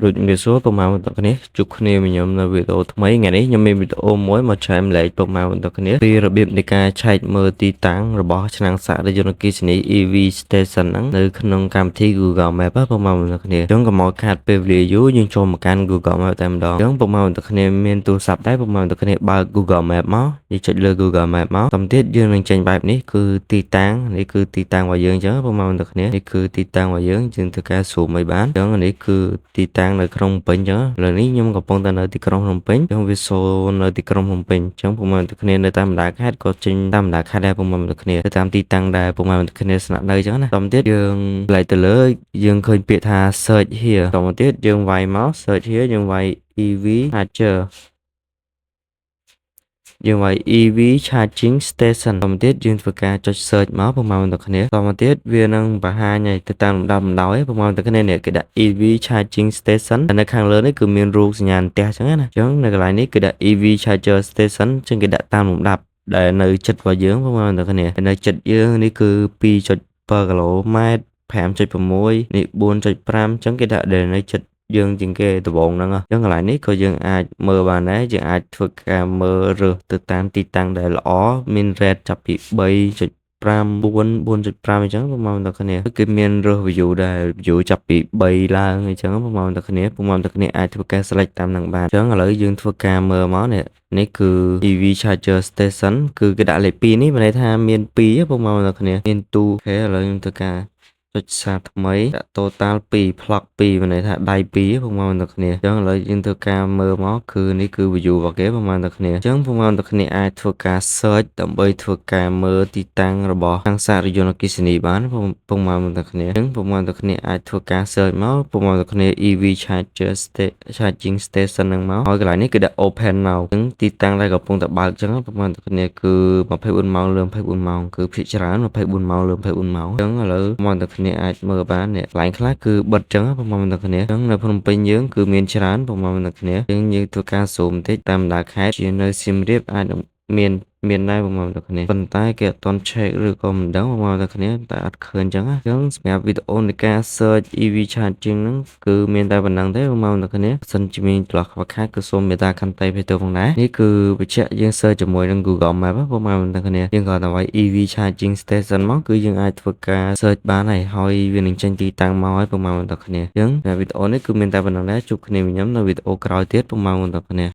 ដូចជំរាបសួរពុកម៉ែបងប្អូនគ្នាជួបគ្នាvớiខ្ញុំនៅវីដេអូថ្មីថ្ងៃនេះខ្ញុំមានវីដេអូមួយមកចែករំលែកពុកម៉ែបងប្អូនគ្នាពីរបៀបនៃការឆែកមើលទីតាំងរបស់ឆ្នាំងសាក់រថយន្តអគ្គិសនី EV Station ហ្នឹងនៅក្នុងកម្មវិធី Google Map ណាពុកម៉ែបងប្អូនគ្នាអញ្ចឹងកុំឲ្យខាតពេលវេលាយូរយើងចូលមកកាន់ Google Map តែម្ដងអញ្ចឹងពុកម៉ែបងប្អូនគ្នាមានទូរស័ព្ទដែរពុកម៉ែបងប្អូនគ្នាបើក Google Map មកយើងចុចលើ Google Map មកតាមទៀតយើងនឹងចេញបែបនេះគឺទីតាំងនេះគឺទីតាំងរបស់យើងអញ្ចឹងពុកម៉ែបងប្អូនគ្នានេះគឺទីតាំងរបស់យើងយើងធ្វើការ zoom ឲ្យបានអញ្ចឹងនេះគឺទីតាំងនៅក្នុងភ្នំពេញអញ្ចឹងឥឡូវនេះខ្ញុំកំពុងតែនៅទីក្រុងភ្នំពេញអញ្ចឹងវាសូនៅទីក្រុងភ្នំពេញអញ្ចឹងពុកម៉ែបងប្អូនគ្នានៅតាមបណ្ដាខេត្តក៏ចេញតាមបណ្ដាខេត្តដែរពុកម៉ែបងប្អូនគ្នាទៅតាមទីតាំងដែលពុកម៉ែបងប្អូនគ្នាស្នាក់នៅអញ្ចឹងណាតាមទៀតយើងឡែកទៅលើយើងឃើញពាក្យថា search here តមកទៀតយើងវាយមក search here យើងវាយ EV charger យើងវាយ EV charging station តមកទៀតយើងធ្វើការចុច search មកពុកម៉ែបងប្អូនគ្នាតមកទៀតវានឹងបង្ហាញឲ្យទៅតាមលំដាប់លំដោយពុកម៉ែបងប្អូនគ្នានេះគេដាក់ EV charging station នៅខាងលើនេះគឺមានរូបសញ្ញាផ្ទះអញ្ចឹងណាអញ្ចឹងនៅកន្លែងនេះគេដាក់ EV charger station អញ្ចឹងគេដាក់តាមលំដាប់ដែលនៅចិត្តរបស់យើងពុកម៉ែបងប្អូនគ្នានៅចិត្តយើងនេះគឺ2.7គីឡូម៉ែត្រ5.6នេះ4.5អញ្ចឹងគេដាក់ដែលនៅចិត្តយើងជាងគេដំបូងហ្នឹងអញ្ចឹងកន្លែងនេះក៏យើងអាចមើលបានដែរយើងអាចធ្វើការមើលរើសទៅតាមទីតាំងដែលល្អមាន rate ចាប់ពី3.5 4 4.5អញ្ចឹងប្រហែលដល់គ្នាគឺមានរើស view ដែរ view ចាប់ពី3ឡើងអញ្ចឹងប្រហែលដល់គ្នាប្រហែលដល់គ្នាអាចធ្វើការ select តាមនឹងបានអញ្ចឹងឥឡូវយើងធ្វើការមើលមកនេះនេះគឺ EV charger station គឺគេដាក់លេខ2នេះមានន័យថាមាន2ប្រហែលដល់គ្នាមានទូ OK ឥឡូវខ្ញុំធ្វើការចុចសារថ្មីដាក់ total 2 plug 2មានន័យថាដៃ2ពុកម៉ែបងប្អូនគ្នាអញ្ចឹងឥឡូវយើងធ្វើការមើលមកគឺនេះគឺ view របស់គេពុកម៉ែបងប្អូនគ្នាអញ្ចឹងពុកម៉ែបងប្អូនគ្នាអាចធ្វើការ search ដើម្បីធ្វើការមើលទីតាំងរបស់ហាងសាករថយន្តអគ្គិសនីបានពុកម៉ែបងប្អូនគ្នាអញ្ចឹងពុកម៉ែបងប្អូនគ្នាអាចធ្វើការ search មកពុកម៉ែបងប្អូនគ្នា EV charger charging station ហ្នឹងមកហើយកន្លែងនេះគឺដាក់ open now អញ្ចឹងទីតាំងដែលកំពុងតែបើកអញ្ចឹងពុកម៉ែបងប្អូនគ្នាគឺ24ម៉ោងលើ24ម៉ោងគឺភាគច្រើន24ម៉ោងលើ24ម៉ោងអញ្ចឹងឥឡូវបងប្អូនគ្នាអាចមើលបាននេះកន្លែងខ្លះគឺបិទអញ្ចឹងបងប្អូនគ្នាអញ្ចឹងនៅភ្នំពេញយើងគឺមានច្រើនបងប្អូនគ្នាអញ្ចឹងយើងធ្វើការ zoom បន្តិចតាមបណ្ដាខេត្តជានៅសៀមរាបអាចនឹងមានមានដែរបងប្អូនគ្នាប៉ុន្តែគេអត់ទាន់ check ឬក៏មិនដឹងបងប្អូនគ្នាតែអត់ឃើញអញ្ចឹងអញ្ចឹងសម្រាប់វីដេអូនៃការ search EV charging ហ្នឹងគឺមានតែប៉ុណ្ណឹងទេបងប្អូនគ្នាបើសិនជាមានចន្លោះខ្វះខាតគឺសូមមេត្តាខន្តីភេទផងដែរនេះគឺបញ្ជាក់យើង search ជាមួយនឹង Google Map បងប្អូនគ្នាយើងគ្រាន់តែវាយ EV charging station មកគឺយើងអាចធ្វើការ search បានហើយហើយវានឹងចេញទីតាំងមកហើយបងប្អូនគ្នាអញ្ចឹងវីដេអូនេះគឺមានតែប៉ុណ្ណឹងដែរជួបគ្នាវិញខ្ញុំនៅវីដេអូក្រោយទៀតបងប្អូនគ្នា។